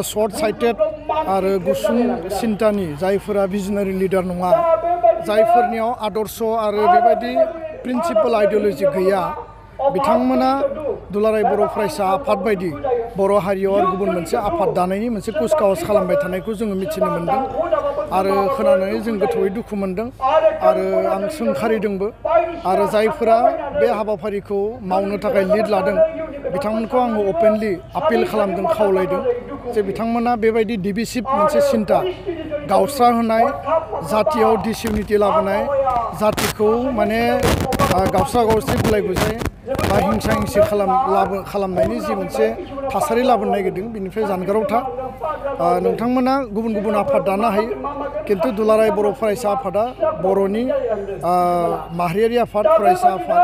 Short cited आरो गुसुं सिन्तानि जायफोरा भिजनारि लिडार नङा, जायफोरनियाव आदर्श आरो बेबायदि प्रिन्सिपल आइडियोलॉजी गैया, बिथांमोना दुलाराय बर' फरायसा आफाद बायदि बर' हारियाव आरो गुबुन मोनसे आफाद दानायनि मोनसे कुचकावाज खालामबाय थानायखौ जोङो मिथिनो मोन्दों आरो खोनानानै जों गोथौयै दुखु मोन्दों आरो आं सोंखारिदोंबो आरो जायफोरा बे हाबाफारिखौ मावनो थाखाय लिड लादों बिथांमोनखौ आङो अपेनलि आपिल खालामदों, खावलायदों जे बिथांमोना बेबायदि डिभिसिभ मोनसे सिन्ता, गावस्रा होनाय, जातियाव डिसइउनिटि लाबोनाय, जातिखौ माने गावस्रा गावस्रि गुलाय गुजाय बा हिंसा हिंसि खालामनायनि जि मोनसे थासारि लाबोनो नागिरदों बिनिफ्राय जानगाराव था। नोंथांमोना गुबुन गुबुन आफाद दानो हायो, किन्तु दुलाराय बर' फरायसा आफादा बर'नि माहारियारि आफाद, फरायसा आफाद।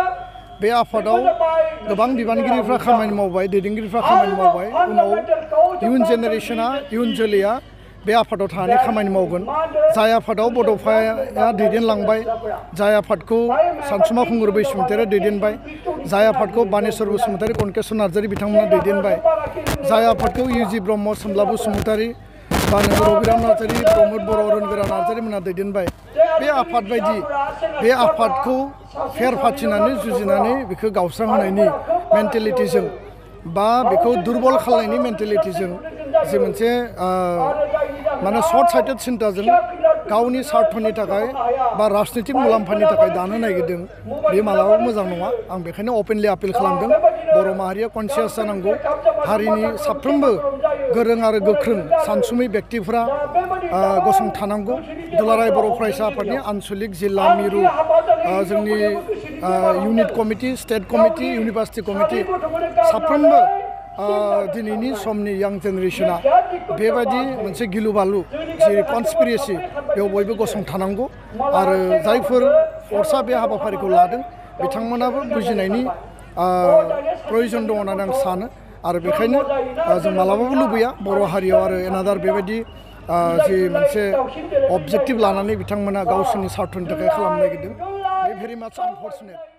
बे आफादाव गोबां बिबानगिरिफ्रा खामानि मावबाय, दैदेनगिरिफ्रा खामानि मावबाय। उनाव इयुन जेनेरेशना, इयुन जोलैया बे आफादाव थानानै खामानि मावगोन। जाय आफादाव बड'फाया दैदेनलांबाय, जाय आफादखौ सानसुमा खुंगुर बैसोमुतियारिया दैदेनबाय, जाय आफादखौ बानेश्वर बसुमतारी, कनकेश्वर नार्जारी बिथांमोना दैदेनबाय, जाय आफादखौ इउजि ब्रह्म, सोमला बसुमतारी बा रबिराम नार्जारी, प्रमद बर', अरुनगोरा नार्जारी मोनहा दैदेनबाय। बे आफाद बायदि बे आफादखौ फेर फाथिनानै जुजिनानै बेखौ गावस्रांहोनायनि मेन्टेलिटिजों बा बेखौ दुर्बल खालामनायनि मेन्टेलिटिजों जे मोनसे माने शर्ट साइटेड सिन्ताजों गावनि स्वार्थनि थाखाय बा राजनितिक मुलाम्फानि थाखाय दानो नागिरदों, बे मालाबाबो मोजां नङा। आं बेखायनो अपेनलि आपिल खालामदों, बर' माहारिया कनसियास जानांगौ, हारिनि साफ्रोमबो गोरों आरो गोख्रों सानसुमै बेक्तिफ्रा गसंथानांगौ। दुलाराय बर' फरायसा आफादनि आन्चलिक, जिल्ला, मिरु, जोंनि unit committee, state committee, university committee साफ्रोमबो दिनैनि समनि यां जेनेरेशना बेबायदि मोनसे गिलु बालु जि कनस्पिरेसि बेयाव बयबो गसंथानांगौ आरो जायफोर फर्सआ बे हाबाफारिखौ लादों बिथांमोनाबो बुजिनायनि प्रयजन दङ होननानै आं सानो आरो बेखायनो जों मालाबाबो लुबैया बर' हारियाव आरो एनादार बेबायदि जि मोनसे अबजेक्टिभ लानानै बिथांमोना गावसोरनि स्वार्थनि थाखाय खालामनो नागिरदों। बे भेरि माच आनफर्चुनेट।